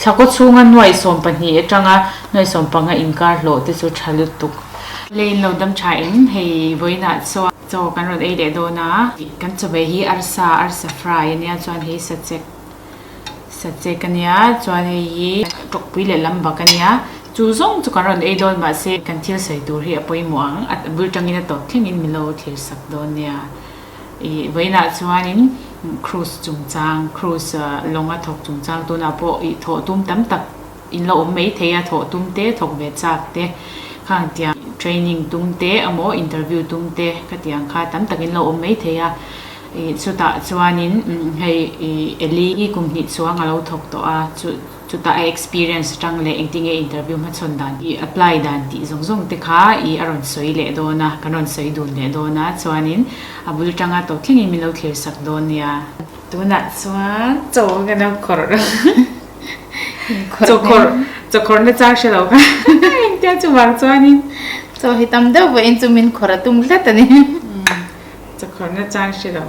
Thla kaw chhunga nuaih 12 atanga nuaih 15 inkar hlawh te chu tha lutuk. Lei in lo dam tha em? Hei vawiinah chuan chaw kan rawn ei leh dawn a, kan chawhmeh hi arsa, arsa fry ania chuan hei sachek, sachek ania chuan hei hi tawkpui leh lam bak ania chu zawng chu kan rawn ei dawn mahse kan thil sawi tur hi a pawimawh ang a bul tangin a tawp thlengin min lo thlir sak dawn nia. Ih vawiinah chuanin cruise chungchang, cruise lawnga thawk chungchang tunah pawh ih thawh tum tam tak in la awm mai thei a, thawh tum te, thawk ve chak te, khang tiang training tum te emaw interview tum te ka tih ang kha tam tak in la awm mai thei a. Ih chutah chuanin hei ih Eli hi kum hnih chuang a lo thawk tawh a, chu Chutah a experience atang leh engtinge interview hmachhawn dan i apply dan tih zawng zawng te kha i a rawn sawi leh dawn a, kan rawn sawi dun leh dawn a, chuanin a bul tanga tawp thlengin min lo thlir sak dawn nia. Tunah chuan chaw kan lo khawrh chaw khawrh chaw khawrh na chang hre lo kha engtia chuvang chuanin chaw hi tam deuh vawiin chu min khawrh a tum tlat a ni. Chaw khawrh na chang hre lo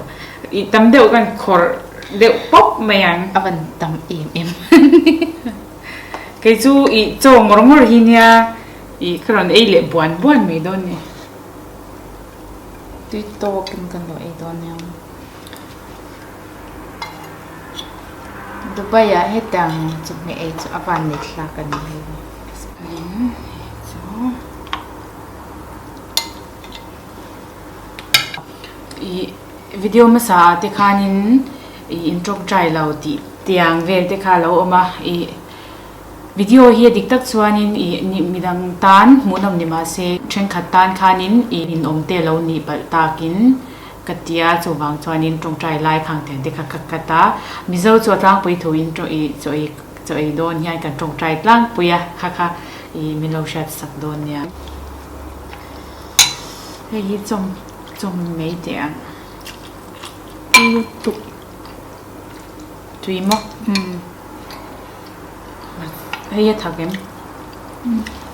i tam deuh kan khawrh deuh pawp mai ang. A van tam em em. Kei chu i chaw ngawr ngawr hi nia i ka rawn ei leh buan buan mai dawn ni. Tui tawkin kan lo ei dawn nia. Dubai ah hetiang chawhmeh ei chu a van nei thlak a ni hei. Hei chu. I video hmasa ah te khanin i in tawngtai lo tih tiang vel te kha a lo awm a i video hi a dik tak chuanin i midang tan hmuhnawm ni mahse thenkhat tan khanin i ninawm te lo nih palh takin ka tia chuvang chuanin tawngtai lai khang tiang te kha ka cut a Mizo chu a tlangpui thu in i chaw ei chaw ei dawn hian kan tawngtai tlangpui a kha kha i min lo hriat sak dawn nia. Hei hi chawm chawm mai teh ang tui lutuk tui maw hei a thak em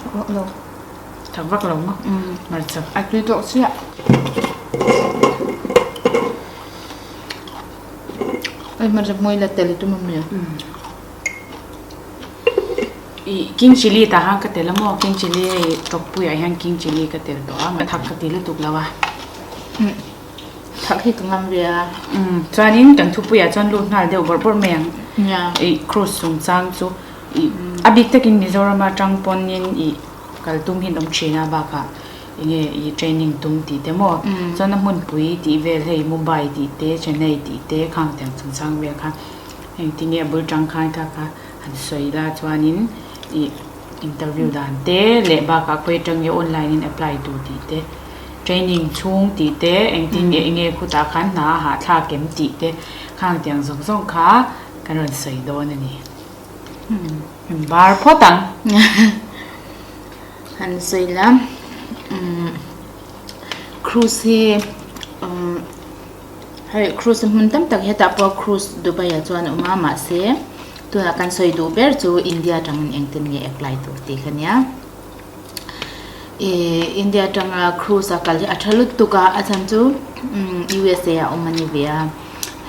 thak vak lo thak vak lo maw hmarcha a tui tawh chiah hei hmarcha hmui la tel tum a mi Ih king chilli tah khan ka tel a maw king chilli hei tawkpui ah hian king chilli ka tel tawh a thak ka ti lutuk lo a thak hi ka ngam ve a chuanin kan thupui ah chuan lut nghal deuh bawrh bawrh mai ang ih cruise chungchang chu ih a bik takin Mizoram atang pawnin ih kal tum hi an awm thin a bakah enge ih training tum tih te maw chuan a hmunpui tih vel hei Mumbai tih te Chennai tih te khang tiang chungchang vel kha engtinge a bul tang khan kha kha. Han sawi la chuanin ih interview dan te leh bakah khawi atang nge online in apply tur tih te training chhung tih te engtin nge enge khutah khan hna a hahthlak em tih te khang tiang zawng zawng kha kan rawn sawi dawn a ni. Umm bar phawt ang. Han sawi la umm cruise hi umm. Hei cruise hmun tam tak hetah pawh cruise Dubai ah chuan a awm a mahse tunah kan sawi duh ber chu India atangin engtin nge apply tur tih kha nia ih India atanga cruise a kal hi a tha lutuk a a chhan chu USA ah awm a ni ve a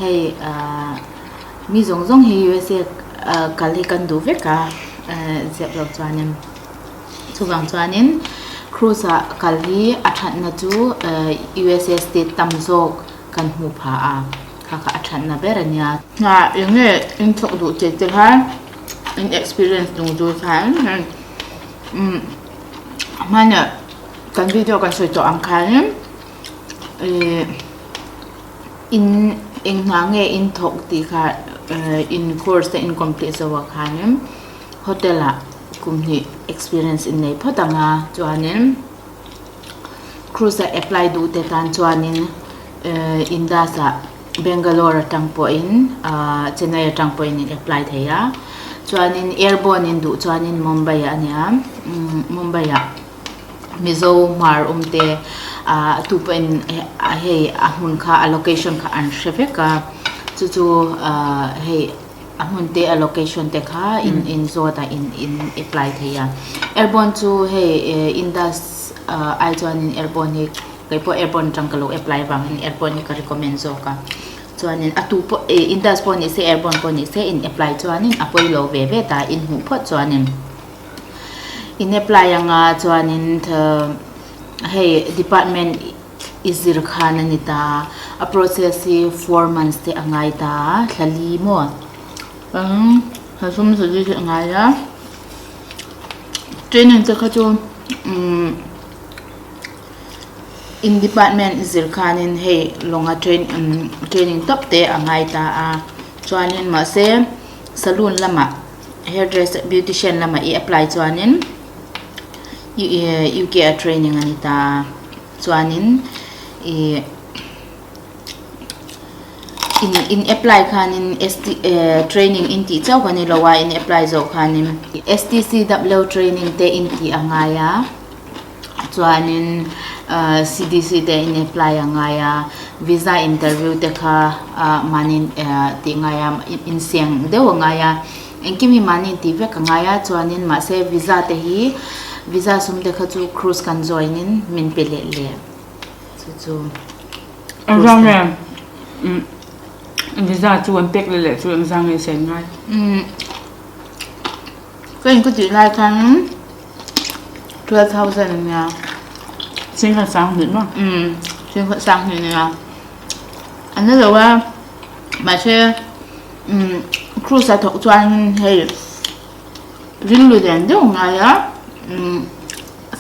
hei ah mi zawng zawng hi USA ah kal hi kan duh vek a ziah loh chuanin. Chuvang chuanin cruise ah kal hi a thatna chu USA state tam zawk kan hmuh phah a, kha kha a thatna ber a nia. Hna eng nge in thawk duh che te kha in experience dung chu khan umm hmana kan video kan sawi tawh ang khanin ih in eng hna nge in thawk tih kha in course te in complete zo ah khanin hotel ah. Kum hnih experience in nei phawt ang a, chuanin cruise a apply duh te tan chuanin Indus ah Bangalore atang pawhin Chennai atang pawhin in apply thei a, chuanin airborne in duh chuanin Mumbai ah a nia, Mumbai ah Mizo hmar awm te tu pawhin hei a hmun kha a location kha an hre vek a, chu chu hei. A hmun te a location te kha in in zawt a in in apply thei a airborne chu hei indus ai chuanin airborne hi keipawh airborne atang ka lo apply vangin airborne hi ka recommend zawk a. Chuanin a tu pawh ih Indus pawh ni se Airborne pawh ni se in apply chuanin a pawi lo ve ve ta in hmuh phawt chuanin in apply anga chuanin hei department i zir khan a ni ta a process hi four months te a ngai ta thla li maw thla sum zali te a ngai a training te kha chu umm. In department zir khanin hei lawnga train training tawp te a ngai ta a chuanin mahse saloon lamah hairdresser beautician lamah i apply chuanin U K a training a ni ta a chuanin ih in in apply khanin S T eh training in tih chauh a ni lo a in apply zawh khanin S T C W training te in tih a ngai a. Chuanin ahh C D C te in apply a ngai a, visa interview te kha ah mahni ah tih ngai a insiam deuh a ngai a, engkim hi mahni intih vek a ngai a chuanin mahse visa te hi visa sum te kha chu cruise kan join in min pe leh leh chu chu Engzang nge visa chu an pek leh leh chu engzang nge sen ngai? Umm Ka in ka tih lai khan 12,000 a nia. Singkhat sang hnih maw? Umm singkhat sang hnih a nia. A na lo a mahse umm cruise a thawk chuan hei rilru lian deuh a ngai a umm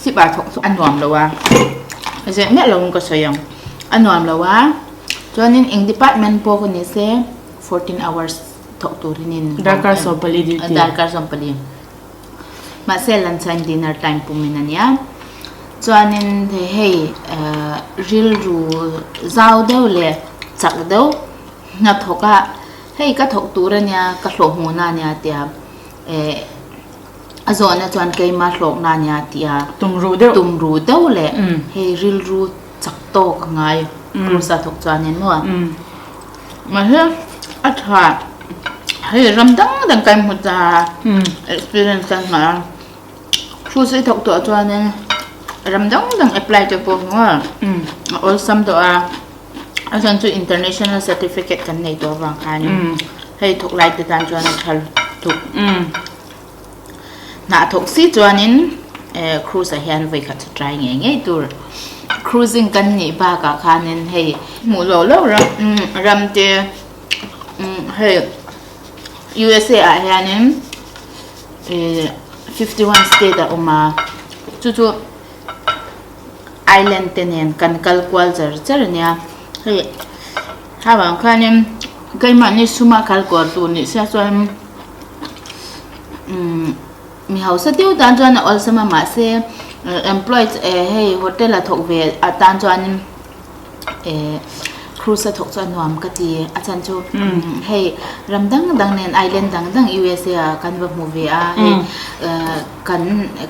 ship ah thawk chu a nuam lo a zeh miah lo in ka sawi ang a nuam lo a chuanin eng department pawh ka ni se 14 hours thawk turin in Darkar 14 duty. Darkar 14. Mahse lunch time dinner time pumin a nia. Chuanin hei rilru zau deuh leh chak deuh hna thawk a hei ka thawk tur a nia ka hlawh hmuhna a nia tia eh a zawhna chuan keima hlawkna a nia tia Tumruh deuh. Tumruh deuh leh hei rilru chak tawk a ngai cruise a thawk chuanin maw. Mahse a tha hei ram dang dang kan hmu ta experience kan ngah a cruise i thawk tawh chuanin ram dang dang apply te pawh hmu a a awlsam tawh a a chhan chu international certificate kan nei tawh avang khanin hei thawk lai te tan chuan a tha lutuk. Hnah thawk si chuanin eh cruise ah hian vawi khat chu try ngei ngei tur. Cruising kan nih bakah khanin hei hmuh loh loh ram ram te hei USA ah hianin eh 51 state a awm a chu chu island te nen kan kal kual char char ania hei ha vang khanin keimahni suma kal kual tur nih sia chuan. Umm mi hausa deuh tan chuan a awlsam a mahse employed eh hei hotel a thawk ve atan chuanin eh cruise a thawk chu a nuam ka ti a chhan chu hei ram dang dang nen island dang dang USA ah kan va hmu ve a hei eh kan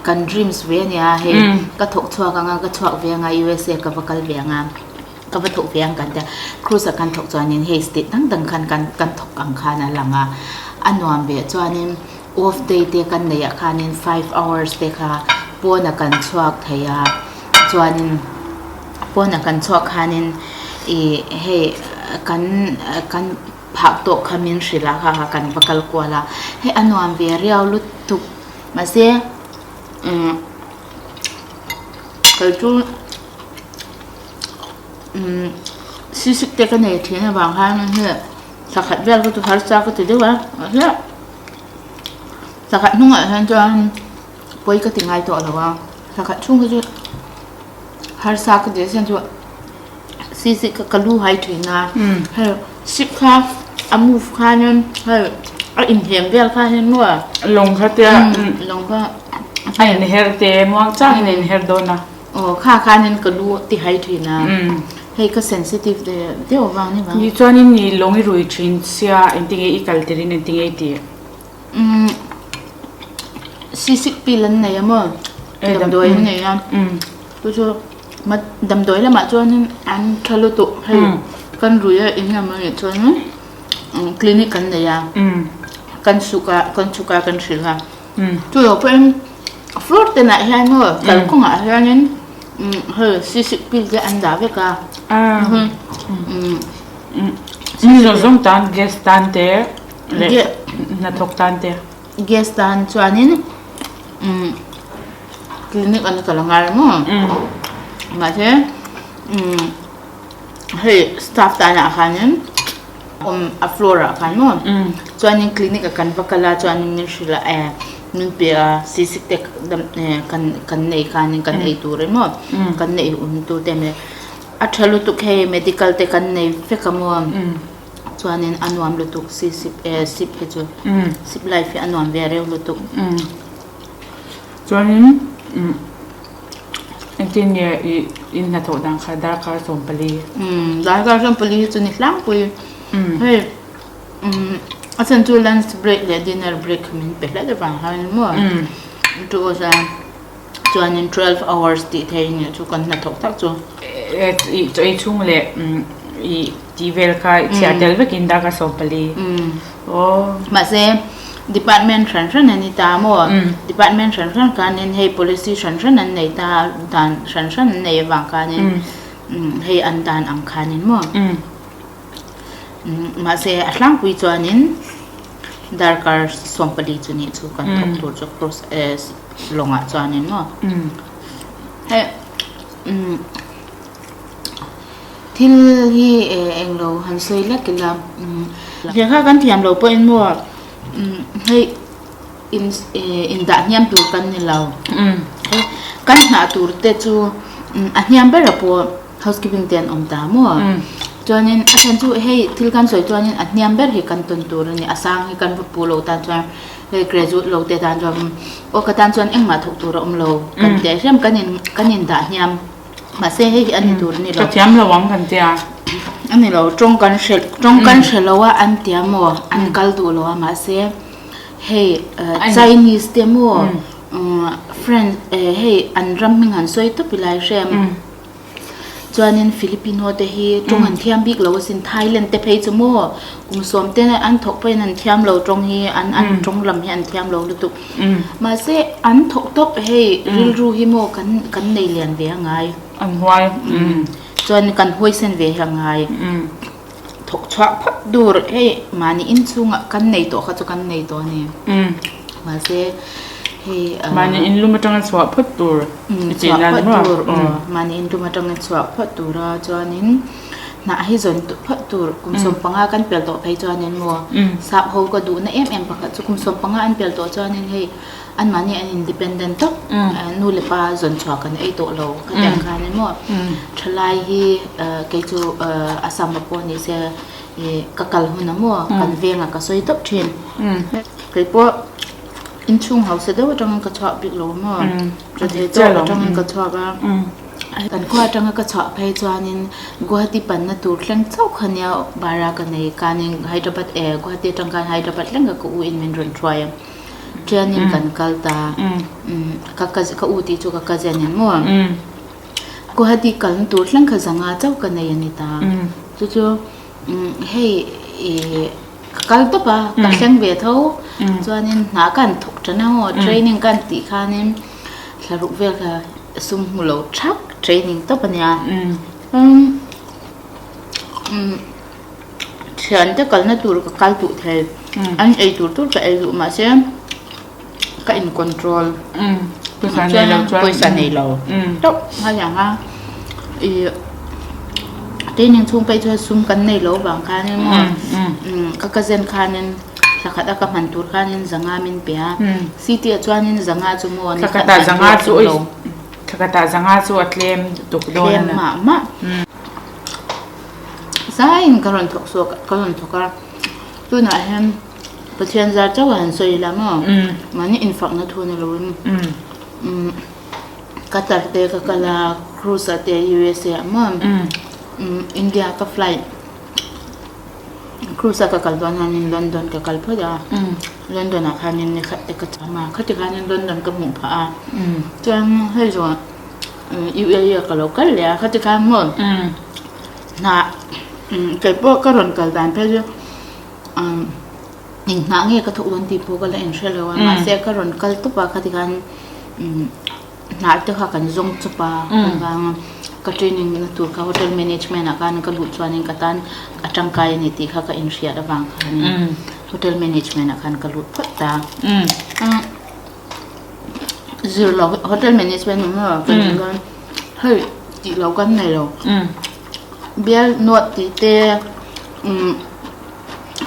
kan dreams ve a nia hei ka thawk chhuak ang a ka chhuak ve ang a USA ka va kal ve ang a. Ka va thawk ve ang kan tia, cruise ah kan thawk chuanin hei state dang dang khan kan kan thawk ang khan a lang a, a nuam ve chuanin off day te kan neih ah khanin five hours te kha pawnah kan chhuak thei a, chuanin pawnah kan chhuak khanin ih hei kan kan phah tawh kha min hrilh a kha kha kan va kal kual a, hei a nuam ve riau lutuk mahse umm kei chu. Umm sisik te ka nei thin avang khan hei thla khat vel ka chu harsa ka ti deuh a mahse thla khat hnungah hian chuan pawi ka ti ngai tawh lo a thla khat chhung hi chu harsa ka ti a chhan chu sisik kha ka lu hai thin a hei sik kha a move khanin hei a inhnem vel kha hian maw lawng kha tia lawng kha a inher te muang changin a inher dawn a. Aw kha khanin ka lu ti hai thin a, hei ka sensitive deuh avang ni vang. Ni chuanin i lawng i rui thin sia engtinge i kal tir in engtinge i tih? Umm sisik pil an nei a maw damdawi an nei a chu chu damdawi lamah chuanin an tha lutuk hei kan rui a eng emaw nih chuanin clinic an nei a kan suk a kan chhuk a kan hrilh a. Chu lo pawhin floor te nah hian maw kalkawngah hianin hei sisik pil te an dah vek a. Mi zawng zawng tan guest tan te leh hnathawk tan te. Guest tan chuanin umm clinic an kal a ngai maw? Mahse umm hei staff tanah khanin awm a floor ah khan maw chuanin clinic ah kan va kal a chuanin min hrilh a eh min pe a sisik te dam eh kan kan nei khanin kan ei tur emaw kan neih hun tur te a tha lutuk hei medical te kan nei vek a maw chuanin a nuam lutuk sisip eh sip hi chu sip life hi a nuam ve reuh lutuk. Chuanin engtin nge ih in hnathawh dan kha darkar 14? Darkar 14 hi chu ni tlangpui hei a chhan chu lunch break leh dinner break min pe hlet avang khan maw chu chuanin 12 hours tih theih a nih chu kan hnathawk tak chu. Chaw ei chhung leh ih tih vel kha chhiar tel vekin darkar 14. Aw. Mahse department hran hran an ni ta maw? Department hran hran khanin hei policy hran hran an nei ta dan hran hran an nei avang khanin hei an dan ang khanin maw? Mahse a tlangpui chuanin darkar 14 chu nih chu kan thawk tur chu cross lawngah chuanin maw? Hei Thil hi englo han sawi lek ila lehkha kan thiam lo pawhin maw hei in indah hniam tur kan ni lo kan hnah tur te chu a hniam ber ah pawh housekeeping te an awm ta maw chuanin a chhan chu hei thil kan sawi chuanin a hniam ber hi kan tawn tur a ni a sang hi kan va pu lo tan chuan hei graduate lo te tan chuan aw ka tan chuan engmah thawk tur a awm lo kan teh hriam kan in kan indah hniam. Mahse hei hi a ni tur a ni lo. Ka thiam lo ang kan tia. A ni lo, tawng kan hre tawng kan hre lo a an tia maw, an kal duh lo a mahse hei Chinese te maw French hei an ram hming han sawi tawp ila i hre em? Chuanin Filipino te hi tawng an thiam bik lo asin Thailand te phei chu maw kum sawm te an thawk pawhin an thiam lo tawng hi an an tawng lam hi an thiam lo lutuk. Mahse an thawk tawp hei rilru hi maw kan kan nei lian ve a ngai. An huai. Chuan kan huaisen ve hi a ngai. Thawk chhuah phawt dur hei mahni inchhungah kan nei tawh kha chu kan nei tawh a ni. Mahse hei Mahni inlum atanga chhuah phawt tur i tih nan maw? Chhuah phawt tur aw mahni inlum atanga chhuah phawt tur a chuanin Hnah hi zawn phawt tur kum 15 kan pel tawh phei chuanin maw sap ho ka duhna em em pakhat chu kum 15 an pel tawh chuanin hei anmahni an independent tawp nu leh pa zawn chhuah kan ei tawh lo ka ti ang khanin maw thalai hi kei chu Assam ah pawh ni se ka kal hun a maw kan vengah ka sawi tawp thin kei pawh inchhung hausa deuh atangin ka chhuah bik lo maw chathei tawk atangin ka chhuak a. Kan khua atanga ka chhuah phei chuanin Guwahati panna tur thleng chauh kha nia bara ka nei kanin Hyderabad eh Guwahati atang khan Hyderabad thleng ka ka u in min rawn hruai a train in kan kal ta ka ka u tih chu ka cousin in maw Guwahati kalna tur thleng kha zanga chauh ka nei a ni ta chu chu hei ih ka kal tawp a ka thleng ve tho chuanin hna ka han thawk tan a maw training ka han tih khanin thlaruk vel kha. Sum hmu lo thak training tawp a nia. Thiante kalna tur ka kal duh thei. An ei tur tur ka ei duh mahse ka in control. Pawisa nei lo tawp hetiang a ih training chhung phei chuan sum kan nei lo vang khanin maw ka cousin khanin Thla khat a ka hman tur khanin zanga min pe a, city ah chuanin zanga chu maw ni khat hman tur a tlem lo. Thla khatah zanga chu a tlem tuk dawn a. Tlem mah mah. Zaiin ka rawn thawk chhuak ka rawn thawk a, tunah hian Pathian zar chauh a han sawi ila maw, mahni infakna thu ni loin Qatar te ka kal a, cruise ah te USA ah maw, India ka flight. Cruise a ka kal dawn hianin London ka kal phawt a, London ah khanin ni khat te ka cham a, khati khanin London ka hmuh phah a, chuan hei zawh UAE ah ka lo kal leh a, khati khan maw hna kei pawh ka rawn kal dan phei chu eng hnah nge ka thawk dawn tih pawh ka la inhre lo a, mahse ka rawn kal tawp a khati khan hnah te kha kan zawng chawp a, ka training na tur kha hotel management ah khan ka luh chuanin ka tan a tangkai a ni tih kha ka inhriat avang khanin hotel management ah khan ka lut phawt ta. Zir lo hotel management awm lo kan zir dawn hei tih lo kan nei lo bial note tih te umm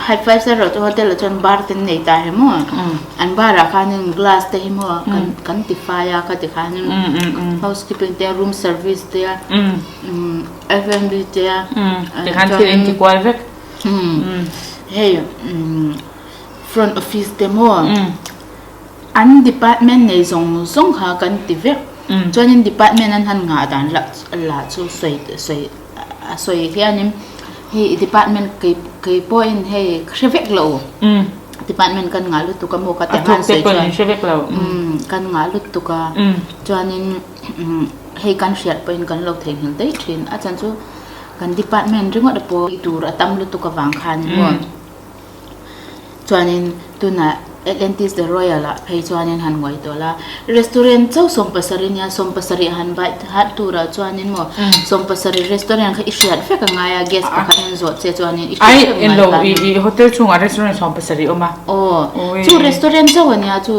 high five star erawh chu hotel ah chuan bar te an nei ta hi maw an bar ah khanin glass te hi maw kan kan ti fai a khati khanin housekeeping te room service te umm F&B te tikhan thil in ti kual vek hei umm front office te maw. An department nei zawng zawng kha kan ti vek. Chuanin department an han ngah dan lah lah chu sawi sawi a sawi hianin hei department kei kei pawhin hei ka hre vek lo. Department kan ngah lutuk a maw ka ti ang a sawi chuan kan ngah lutuk a chuanin hei kan hriat pawhin kan lo theihnghilh daih thin. A chhan chu kan department ringawt pawh tur a tam lutuk avang khan maw. Chuanin tunah Atlantis The Royal ah phei chuanin han ngawi tawh la, restaurant chauh sawmpasarih nia sawmpasarih han bite hat turah chuanin maw sawmpasarih restaurant kha i hriat vek a ngai a guest pakhat an zawh che chuanin i hriat vek a ngai khan. Ai hotel chhungah restaurant sawmpasarih awm a. Aw chu restaurant chauh a nia chu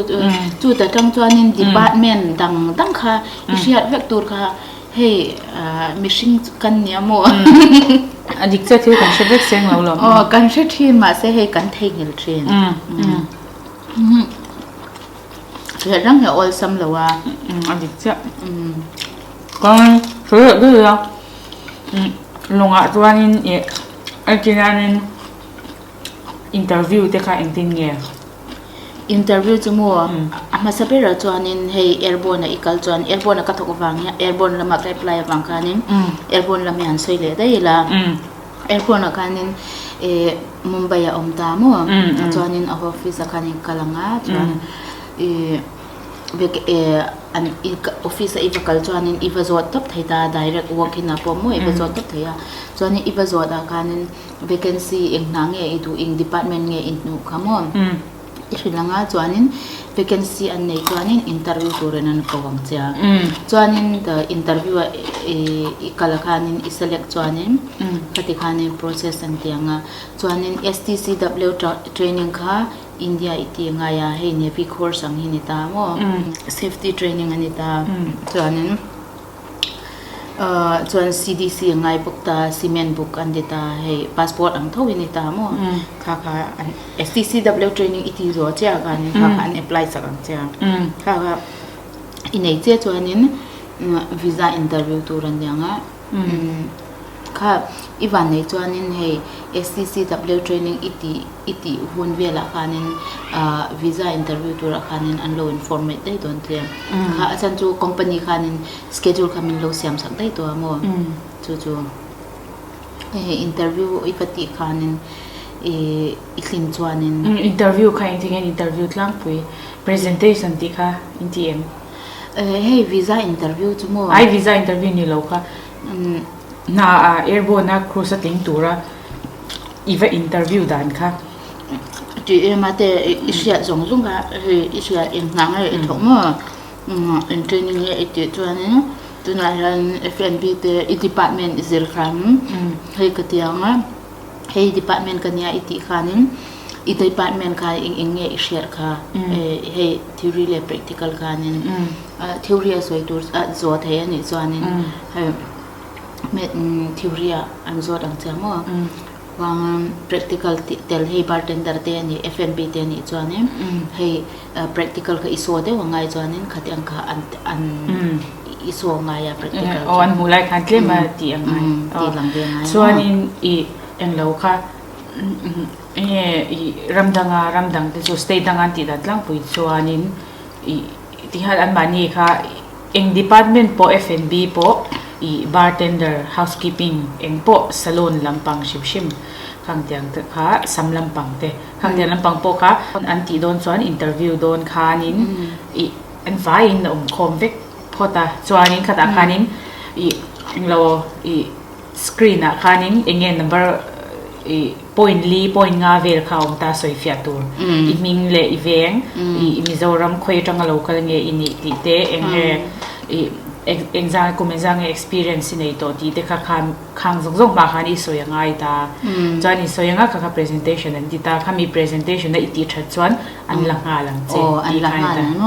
chu ta tang chuanin department dang dang kha i hriat vek tur kha Hei mihring chu kan nia maw? A dik chiah thil kan hre vek seng lo lawm. Aw kan hre thin mahse hei kan theihnghilh thin. Hriat rang hi a awlsam lo a. A dik chiah. Kan hre leh daih a. Lawngah chuanin ih engtin interview te kha engtin nge? Interview chu maw a hmasa berah chuanin hei airborne a i kal chuan airborne a ka thawk avang hian airborne lama ka apply avang khanin airborne lam hi han sawi leh daih ila airborne ah khanin ih Mumbai a awm ta maw chuanin a office ah khan i kal ang a chuan ih an office a i va kal chuanin i va zawt tawp thei ta direct walk in ah pawh maw i va zawt tawp thei a chuanin i va zawt ah khanin. Vacancy eng hna nge i duh eng department nge i hnuh kha maw? I hrilh ang a chuanin vacancy an nei chuanin interview turin an ko ang che a. Chuanin interview ah i kal ah khanin i select chuanin khati khanin process an ti ang a. Chuanin STCW training kha India i ti ngai a hei navy course ang hi ni ta maw? Safety training a ni ta chuanin. Chuan CDC a ngai bawk ta, cement book an ti ta, hei passport ang tho in ni ta maw? Kha kha an STCW training i tih zawh chiah khanin kha kha an apply sak ang che a. Kha kha i nei chiah chuanin visa interview tur an ni ang a. Kha i van nei chuanin hei STCW training i tih i tih hun velah khanin ah visa interview turah khanin an lo inform rih daih dawn che kha a chhan chu company khanin schedule kha min lo siam sak daih tawh a maw chu chu hei interview i va tih khanin ih i thlin chuanin. Interview kha engtin nge interview tlangpui presentation tih kha in ti em? Hei visa interview chu maw? Ai visa interview ni lo kha hna ah airborne a cruise a tling tura i va interview dan kha. Tih em a te i hriat zawng zawng kha hei i hriat eng hna nge i thawk maw eng training nge i tih chuanin tunah hian F&B te i department i zir khan hei ka ti ang a. Hei department ka nia i tih khanin i department kha eng eng nge i hriat kha hei theory leh practical khanin theory a sawi tur a zawh thei a nih chuanin hei theory ah an zawt ang che maw chuan practical tih tel hei bartender te a nih F&B te a nih chuanin hei practical kha i saw deuh a ngai chuanin khatiang kha an an i saw ngai a practical aw an hmuh lai khan tlem a tih ang ngai tih lang ve ngai chuanin i englo kha enge i ram danga ram dang te chu state danga an tih dan tlangpui chuanin i tikhan anmahni kha eng department pawh F&B pawh i bartender housekeeping eng pawh salon lampang hrim hrim khang tiang te kha sam lampang te khang tiang lampang pawh kha an tih dawn chuan interview dawn khanin i an vaiin a awm khawm vek phawt a chuanin khatah khanin ih englo ih screen ah khanin eng nge number ih point li point nga vel kha a awm ta sawi fiah tur i hming leh i veng ih Mizoram khawi atanga lo kal nge i nih tih te eng nge ih. Engzang kum engzang nge experience i nei tawh tih te kha khan khang zawng zawng hmah khan i sawi a ngai ta. Chuan i sawi anga kha kha presentation an ti ta. Khami presentation a i tih that chuan an la nghal ang che tih kha a ni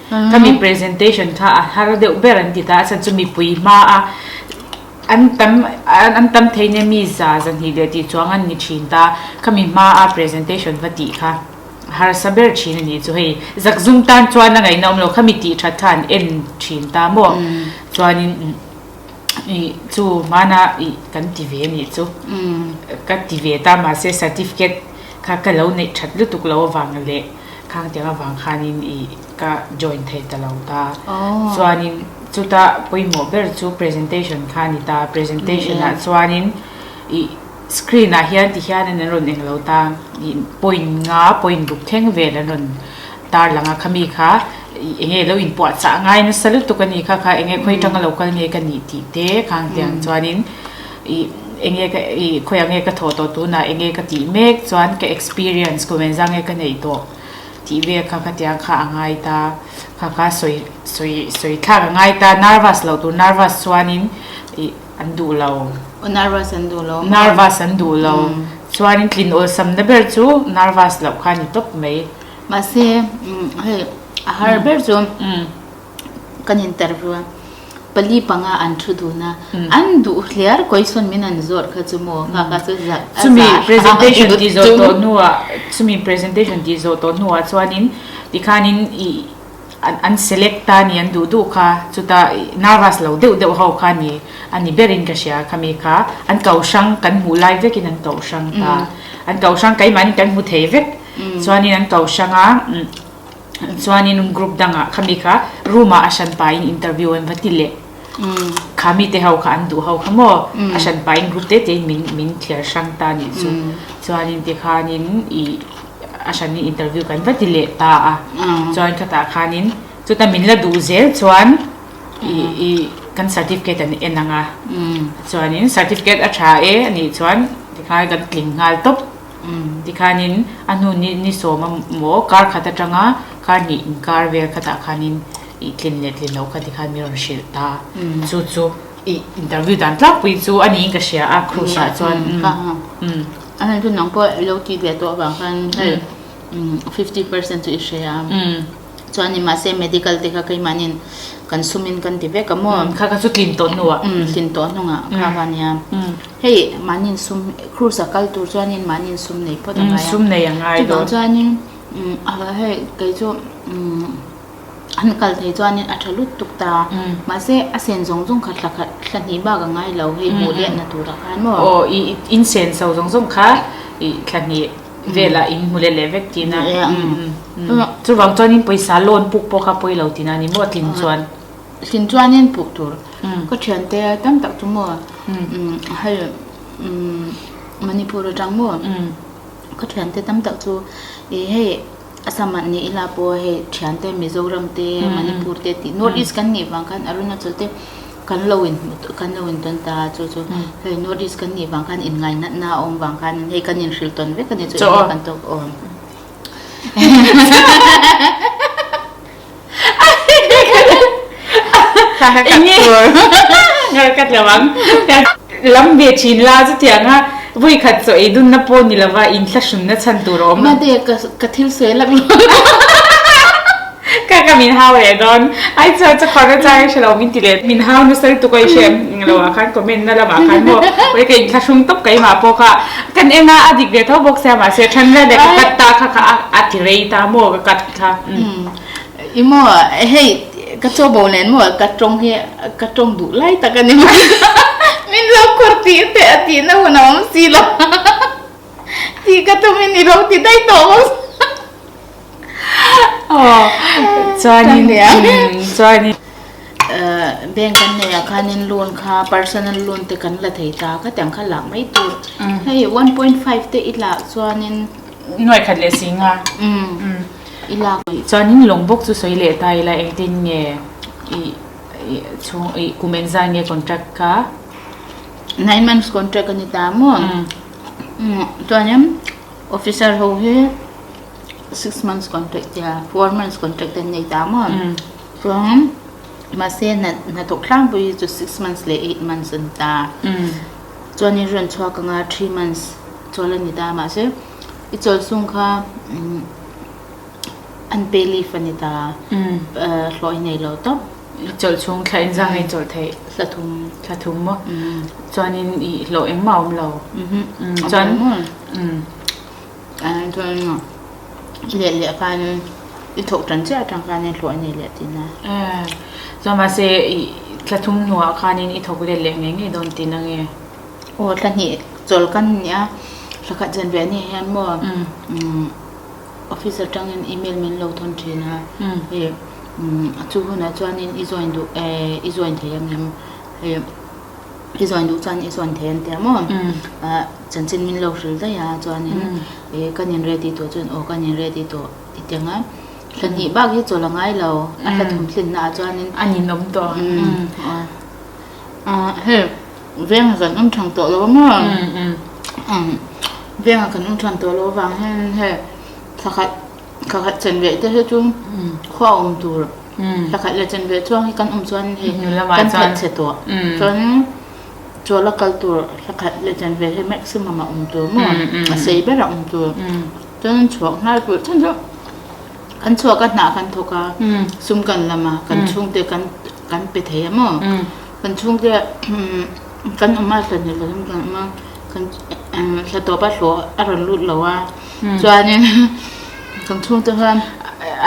ta. Khami presentation kha a har deuh ber an ti ta. A chhan chu mipui hma a an tam an tam thei nia mi za zahnih leh tih chuang an ni thin ta. Khami hma a presentation va tih kha. Harsa ber thin a nih chu hei zakzum tan chuan a ngaihna awm lo khami tih that kha an en thin ta maw chuanin ih chu hmana ih kan ti ve a nih chu ka ti ve ta mahse certificate kha ka lo neih that lutuk lo avang leh khang tiang avang khanin ih ka join thei ta lo ta chuanin chuta pawimawh ber chu presentation kha a ni ta presentation ah chuanin ih. Screen ah hian ti hian an rawn eng lo ta ih point nga point ruk thleng vel an rawn tar lang a khami kha ih eng nge lo inpuah chah ngai nasa lutuk a ni kha kha eng nge khawi atanga lo kal nge ka nih tih te khang tiang chuanin ih eng nge ka ih khawiah nge ka thawh tawh tunah eng nge ka tih mek chuan ka experience kum engzah nge ka neih tawh tih vel kha khatiang kha a ngai ta kha kha sawi sawi sawi thlak a ngai ta nervous loh tur nervous chuanin ih. An duh lo. Aw nervous an duh lo. Nervous an duh lo. Chuanin tlin awlsamna ber chu nervous loh kha a ni tawp mai. Mahse hei a har ber chu kan interview a pali panga an thu dun a an duh hliar question min an zawt kha chu maw kha kha chu za a Chumi presentation tih zawh tawh hnuah chumi presentation tih zawh tawh hnuah chuanin tikhanin ih An select ta ni an duh duh kha chuta nervous lo deuh deuh ho kha ni a ni berin ka hria khami kha an ko hrang kan hmuh lai vekin an ko hrang ta an ko hrang keimahni kan hmu thei vek chuanin an ko hrang a chuanin group dangah khami kha room ah a hran pahin interview an va ti leh kha mite ho kha an duh ho kha maw a hran pahin group te tein min min thliar hrang ta nih chu chuanin tikhanin ih. A hran in interview kan va ti leh ta a, chuan khatah khanin chuta min la duh zel chuan ih ih kan certificate an en ang a, chuanin certificate a tha e a nih chuan tikhan kan tling nghal tawp, tikhanin a hnu ni ni sawm a maw kar khat atanga kar hnih inkar vel khatah khanin ih tlin leh tlin loh kha tikhan min rawn hrilh ta, chu chu ih interview dan tlangpui chu a niin ka hria a cruise ah chuan. A hei chu nang pawh i lo tih ve tawh avang khan hei 50% chu i hre a. Chuan mahse medical te kha keimahniin kan sumin kan ti vek a maw. Kha kha chu tlin tawh hnuah. Tlin tawh hnungah kha kha nia. Hei mahniin sum cruise a kal tur chuanin mahniin sum nei phawt a ngai a. Sum nei a ngai dawn. Chuvang chuanin hei kei chu An kal thei chuanin a tha lut tuk ta. Mahse, a sen zawng zawng kha thla khat, thla hnih bak a ngai lo hei hmuh lehna turah khan maw? Aw, i in sen so zawng zawng kha i thla hnih velah in hmu leh leh vek tihna. Chuvang chuanin pawisa loan puk pawh kha pawi lo tihna a ni maw tlin chuan? Tlin chuanin puk tur. Ka thiante tam tak chu maw hei Manipur atang maw? Ka thiante tam tak chu i hei Assam ah ni ila pawh hei thiante Mizoram te Manipur te tih North East kan nih vang khan Arunachal te kan lo in kan lo in tawn ta chu chu hei North East kan nih vang khan in ngainatna a awm vang khan hei kan in hrilh tawn vek a ni chu enge kan tawk awm. Ngar ka tlo ang. Lam ve thin la chutiang a vui khat chaw ei dunna pawh ni lova inthlahrunna chhan tur a awm. Mate ka ka thil sawi lak lo. Ka ka min hau leh dawn. Ai chuan chu khawrh na chang i hre lo min ti leh. Min hau nasa lutuk a i hre em lo ah khan comment na lamah khan maw ui ka inthlahrung tawp keimah pawh kha kan en a a dik ve tho bawk sia mahse then la leh ka cut ta kha kha a ti rei ta maw ka cut kha. I maw hei ka chaw bo nen maw ka tawng hi ka tawng duh lai tak a ni mai min lo khawr tih teh a tihna hun a awm si lo tih ka tum in i lo ti daih tawh bawk aw chuanin chuanin bank kan neih ah khanin loan kha personal loan te kan la thei ta kha tiang kha lak mai tur hei 1.5 te i lak chuanin nuai khat leh si nga I lak. Chuanin lawng bawk chu sawi leh ta ila engtin nge i chhung i kum engzah nge contract kha? Nine months contract a ni ta maw? Chuanin officer ho hi six months contract tia four months contract an nei ta maw? Chuan. Mahse hnathawk tlangpui hi chu six months leh eight months a ni ta. Chuanin rawn chhuak anga three months chawl a ni ta. Mahse i chawl sung kha unpaid leave a ni ta. Hlawh i nei lo tawp. I chawlh chhung thla inzang i chawlh theih? Thla thum. Thla thum maw? Chuanin i hlawh engmah a awm lo. Chuan Chuan i leh leh khan i thawk tan chiah atang khan i hlawh a nei leh tihna. Chuan mahse i thla thum hnuah khanin i thawk let leh ngei ngei dawn tihna nge? Aw thla hnih chawl kan nia, thla khat zan ve anih hian maw office atangin email min lo thawn thin a, hei chu hunah chuanin i join duh i join thei ang em? Hei. I zawn duh chuan i zawn thei an tia maw? Chanchin min lo hrilh daih a chuanin ih kan in ready tawh chuan aw kan in ready tawh ti teng a. Thla hnih bak hi chawl a ngai lo a hla thum thlen na ah chuanin. A ninawm tawh. Hei veng ah kan awm thang tawh lo a maw? Veng ah kan awm thang tawh lo avang hian hei thla khat Thla khat chen ve te hi chu khua awm tur thla khat leh chen ve chuang hi kan awm chuan hei kan that chhe tawh chuan chawl a kal tur thla khat leh chen ve hi maximum a awm tur maw a sei ber a awm tur chuan chhuak nghal tur chhan chu kan chhuak a hnah kan thawk a sum kan lam a kan chhungte kan kan pe thei a maw kan chhungte kan awm a thla hnih leh kan awm a kan thla tawp a hlawh a rawn lut lo a. Chuanin kan chhungte khan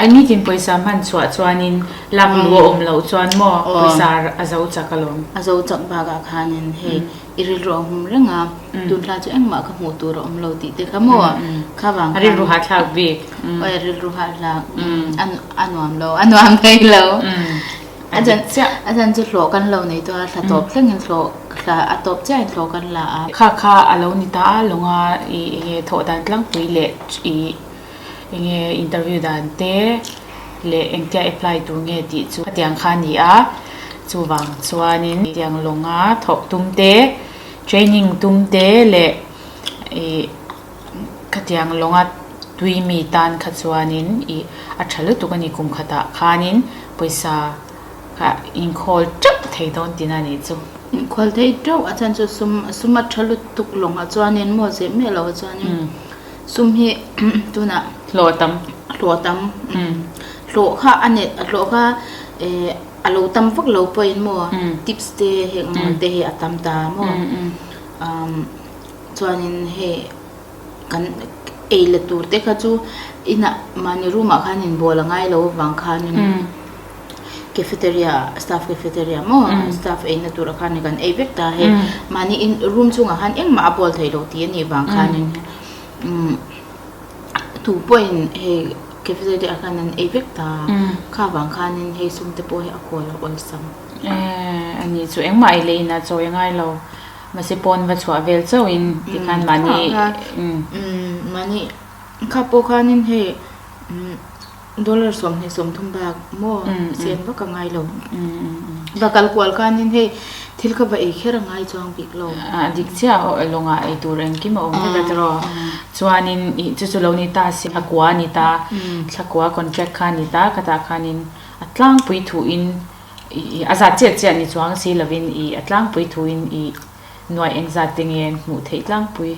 a nitin pawisa hman chhuah chuanin lak luh a awm loh chuan maw pawisa a zo chak alawm. A zo chak bakah khanin hei i rilru a hum reng a, tunhla chu engmah ka hmuh tur a awm lo tih te kha maw kha vang khan. A rilru hahthlak bik. Awi a rilru hahthlak a nuam lo a nuam thei lo. A chan a chan chu hlawh kan lo nei tawh a, thla tawp thlengin hlawh thla a tawp chiahin hlawh kan la a. Kha kha a lo ni ta a, lawnga i enge thawh dan tlangpui leh i enge interview dan te leh engtia apply tur nge tih chu khatiang kha a ni a, chuvang chuanin tiang lawnga thawh tum te, training tum te leh i Khatiang lawnga tui mi tan kha chuanin ih a tha lutuk a ni kum khatah khanin pawisa kha inkhawl teuh thei dawn tihna a nih chu. Inkhawl thei teuh a chuan chu sum sum a tha lutuk lawngah chuanin maw zeh miah loh chuanin sum hi tunah hlawh tam hlawh tam hlawh kha a nei hlawh kha eh a lo tam vak lo pawhin maw tips te heng te hi a tam ta maw umm. Chuanin hei kan ei la tur te kha chu inah mahni room ah khan inbual a ngai lo avang khanin cafeteria staff cafeteria maw staff eina turah khan kan ei vek ta hei mahni in room chhungah khan engmah a bual theih loh tih a nih vang khanin umm tu pawhin hei cafeteria ah khan an ei vek ta kha vang khanin hei sum te pawh hi a kawl a awlsam. Ehh ani chu engmah ei leh inah chawi a ngai lo. Mahse pawn va chhuah vel chauhin tikhan mahni umm mahni kha pawh khanin hei dollar 20 30 bak maw sen vak a ngai lo va kal kual khanin hei thil kha va ei kher a ngai chuang bik lo. A dik chiah aw lawngah ei tur engkim a awm vek a tiraw chuanin ih chu chu lo ni ta se thlakua a ni ta thlakua contract kha a ni ta khatah khanin a tlangpui thuin Ih a zat chiah chiah ni chuang si lovin ih a tlangpui thuin ih nuaih engzat te nge an hmuh theih tlangpui?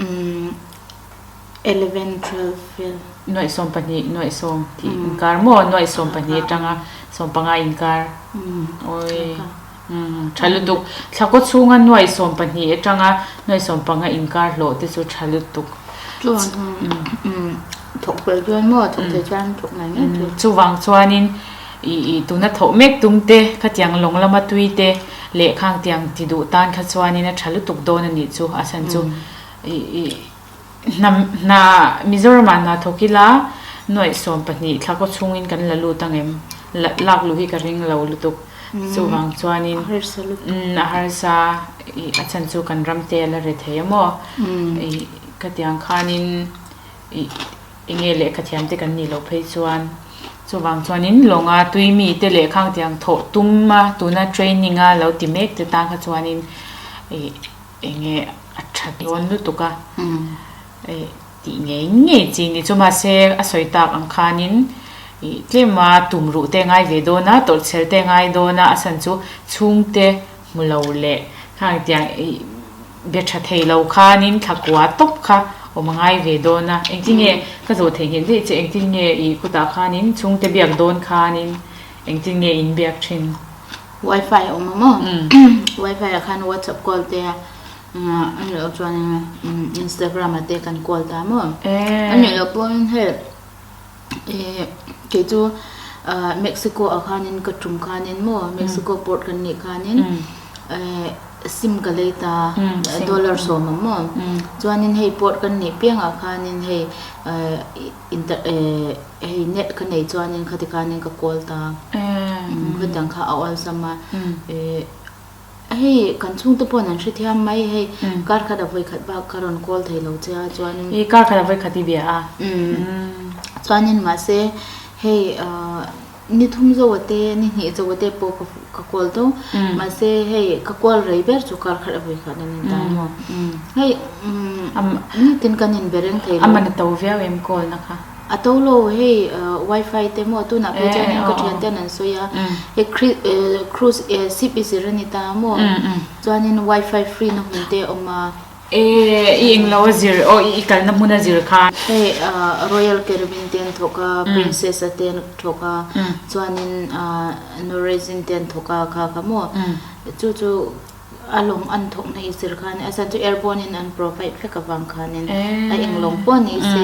Umm 11, 12 vel. Nuaih 12, nuaih sawm tih inkar maw? Nuaih 12 atanga 15 inkar. Awi umm tha lutuk. Thla kaw chhunga nuaih 12 atanga nuaih 15 inkar hlawh te chu tha lutuk. Chuan umm thawk fel chuan maw? Thawk thei chuan thawk ngai ngei tur. Chuvang chuanin. Ih tuna thawh mek tum te, khatiang lawng lama tui te leh khang tiang ti duh tan kha chuanin a tha lutuk dawn a nih chu a chhan chu ih hnam hna Mizoramah hna thawk ila nuaih 12 thla kaw chhungin kan la lut ang em lak luh hi ka ring lo lutuk chuvang chuanin a harsa ih a chhan chu kan ram te a la re thei a maw ih khatiang khanin ih. Enge lehkha thiam te kan nih loh phei chuan chuvang chuanin lawnga tui mi te leh khang tiang thawh tum a tuna training a lo ti mek te tan kha chuanin ih enge a tha dawn lutuk a ih tih ngei ngei chi ni chu mahse a sawi tak ang khanin. Ih tlema tum ruh te ngai ve dawn a, tawrhchhel te ngai dawn a, a chhan chu chhungte hmu lo leh khang tiang ih be tha thei lo khanin thla kua tawp kha awm a ngai ve dawn a, engtin nge ka zawh theihnghilh daih che engtin nge ih kutah khanin chhungte biak dawn khanin engtin nge in biak thin? Wifi a awm a maw? Wifi ah khan WhatsApp call te a nih loh chuanin Instagram ah te kan call ta maw? A nih loh pawhin hei Ehh kei chu ahh Mexico ah khanin ka tum khanin maw Mexico port kan nih khanin ehh sim ka lei ta dollar sawm ang maw chuanin hei port kan nih piangah khanin hei ehh inter ehh hei net ka nei chuanin khati khanin ka call ta khatiang kha a awlsam a ehh. Hei kan chhungte paw'n an hrethiam mai hei kar khat a vawi khat bak ka rawn call thei lo che a chuanin. I kar khat a vawi khat i bia a. Chuanin mahse hei ni thum zo a te ni hnih zo a te pawh ka ka call tho mahse hei ka call rei ber chu kar khat a vawi khat a ni ta maw. Hei nitin kan inbe reng thei lo. A man a to viau em call na kha. A to lo hei wifi te maw tunah phei chuan in ka thian ten an sawi a hei cruise ship i zir a ni ta maw chuanin wifi free na hmun te a awm a. E i englo a zir aw i kalna hmun a zir kha. Hei Royal Caribbean te an thawk a Princess a te an thawk a chuanin Norwegian te an thawk a kha kha maw chu chu. A lawng an thawkna i zir khan a chhan chu airborne in an provide vek avang khanin a eng lawng pawh ni se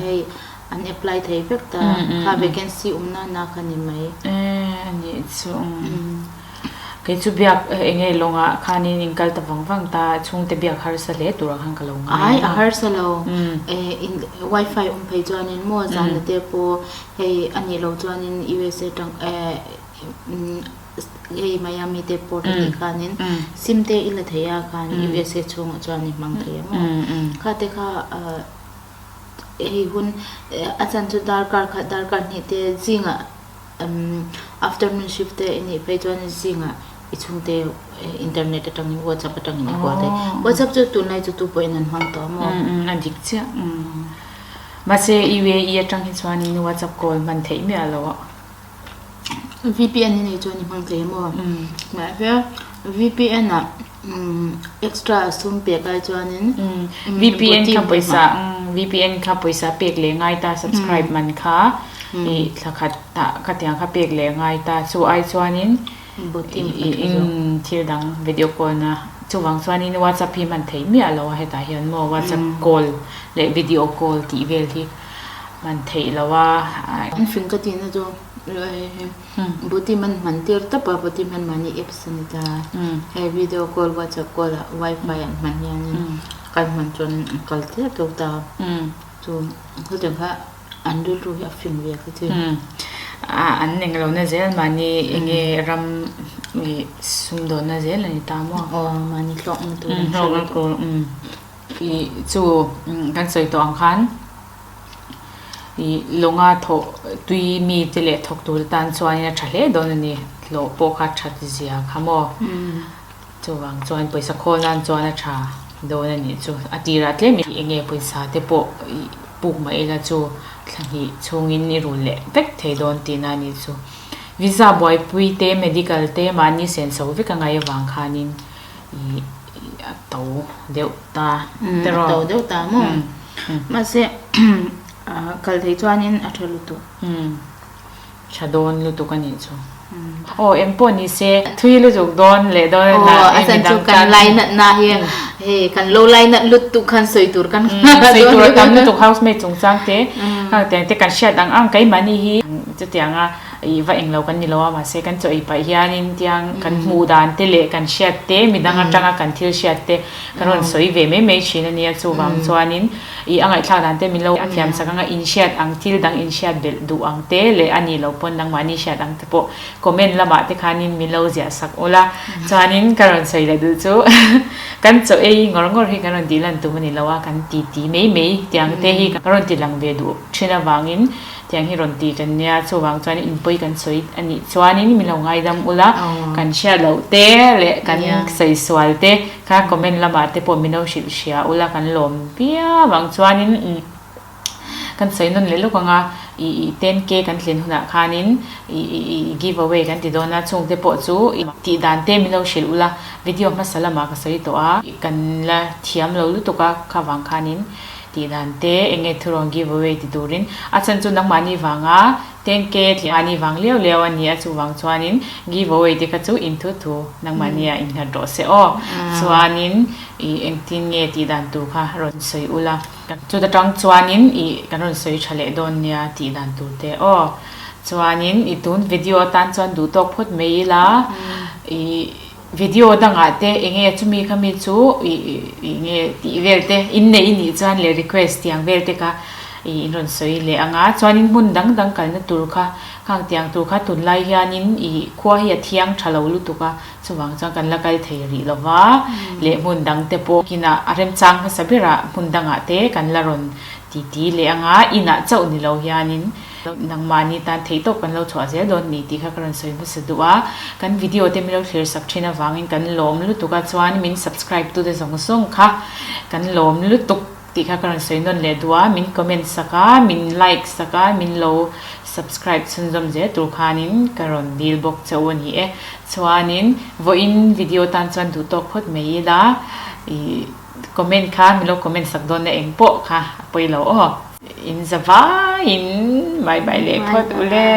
hei an apply thei vek ta kha vacancy awm na na kha ni mai. A nih chu kei chu biak eng nge lawngah khanin in kal ta vang vang ta chhungte biak harsa hle turah khan ka lo ngai a. Ai a harsa lo wifi awm phei chuanin maw zan te pawh hei a nih loh chuanin USA tang Hei Miami te port a nih khanin sim te i la thei a khan USA chhungah chuan i hmang thei a maw? Kha te kha hei hun a chan chu darkar khat darkar hnih te zingah afternoon shift te i nih phei chuan zingah i chhungte internet atangin whatsapp atangin i kual thei. Whatsapp chu tunlai chu tu pawhin an hmang tawh a maw? A dik chiah. Mahse UAE atang hi chuanin whatsapp call hman theih miah lo a. VPN i nei chuan i hmang thei a maw? Mahse VPN ah extra sum pek ai chuanin VPN kha pawisa VPN kha pawisa pek leh ngai ta subscribe man kha i thla khat ah khatiang kha pek leh ngai ta chu ai chuanin thil dang video call na chuvang chuanin WhatsApp hi hman theih miah lo a hetah hian maw WhatsApp call leh video call tih vel hi. Hman theih lo a. An fing ka tihna chu Booty man hman tir tawp a, Booty man mahni apps a ni ta. Hei video call, WhatsApp call ah wifi an hman hianin kan hman chuan an kal tliah tawk ta. Chu khawtiang kha an rilru hi a fing ve ka ti. An eng lo na zel mahni enge ram sumdawnna zel a ni ta maw? Aw mahni hlawkna tur an hre lutuk. Ih chu kan sawi tawh ang khan ih lawnga thawh tui mi te leh thawk tur tan chuanin a tha hle dawn a ni hlawh pawh kha that zia kha maw chuvang chuan pawisa khawl nan chuan a tha dawn a nih chu a tirah tlem ih eng nge pawisa te pawh ih puk mah ila chu thla hnih chhungin i rul leh vek thei dawn tihna a nih chu visa buaipui te medical te mahni senso vek a ngaih avang khanin ih. A to deuh ta tiraw? A to deuh ta maw? Mahse kal thei chuanin a tha lutuk. Tha dawn lutuk a nih chu. Aw eng pawh ni se thui lutuk dawn leh dawn a na. Aw a chan chu kan lai natna hi hei kan lo lai nat lutuk khan sawi tur kan sawi tur a tam lutuk housemaid chungchang te khangtiang te kan hriat ang ang keimahni hi chutianga Ih va englo kan ni lo a, mahse kan chaw ei pah hianin tiang kan hmuh dan te leh kan hriat te, midang atanga kan thil hriat te kan rawn sawi ve mai mai thin a nia, chuvang chuanin ih a ngaihthlak dan te min lo a thiam sak anga inhriat ang thil dang inhriat belh duh ang te leh a nih loh pawn nangmahni hriat ang te pawh comment lamah te khanin min lo ziah sak ula, chuanin ka rawn sawi leh duh chu kan chaw ei ngawr ngawr hi kan rawn tih lan tum a ni lo a, kan ti ti mai mai tiang te hi ka rawn ti lang ve duh thin avangin Tiang hi rawn ti kan nia, chuvang chuan in pawi kan sawi a nih chuanin min lo ngaidam ula, kan hriat loh te leh kan sawi sual te kha comment lamah te pawh min lo hrilh hria ula kan lawm viau ang chuanin kan sawi nawn leh lawk ang a. Ih 10K kan tlin hunah khanin ih give away kan ti dawn a, chungte pawh chu tih dan te min lo hrilh ula, video hmasa lamah ka sawi tawh a, kan la thiam lo lutuk a, kha vang khanin tih dan te eng nge thurawn give away ti turin a chhan chu nangmahni vanga 10K tlin mahni vang liau liau a ni a, chuvang chuanin give away te kha chu in thu thu nangmahni ah innghat rawh se aw, chuanin ih engtin nge tih dan tur kha rawn sawi ula. Chuta tang chuanin ih kan rawn sawi tha leh dawn nia tih dan tur te aw. Chuanin i tun video atan chuan duh tawk phawt mai ila ih video dangah te eng nge chumi kha mi chu ih ih nge tih vel te in neih i nih chuan leh request tiang vel te kha ih in rawn sawi leh ang a. Chuanin hmun dang dang kalna tur kha khang tiang tur kha tunlai hianin ih khua hi a thiang tha lo lutuk a. Chuvang chuan kan la kal thei rih lo va, leh hmun dang te pawh kinah a remchang hmasa berah hmun dangah te kan la rawn titi leh anga inah chauh ni lo hianin nangmahni tan theih tawp kan lo chhuah zel dawn ni tih kha ka rawn sawi hmasa duh a. Kan video te min lo thlir sak thin avangin kan lawm lutuk a, chuan min subscribe tute zawng zawng kha kan lawm lutuk. Tih kha ka rawn sawi nawn leh duh a, min comment sak a, min like sak a, min lo subscribe chhunzawm zel tur khanin ka rawn dil bawk che u a ni e. Chuanin vawiin video tan chuan duh tawk phawt mai ila, ih comment kha min lo comment sak dawn na eng pawh kha a pawi lo aw. In za vaiin bye bye leh phawt u le.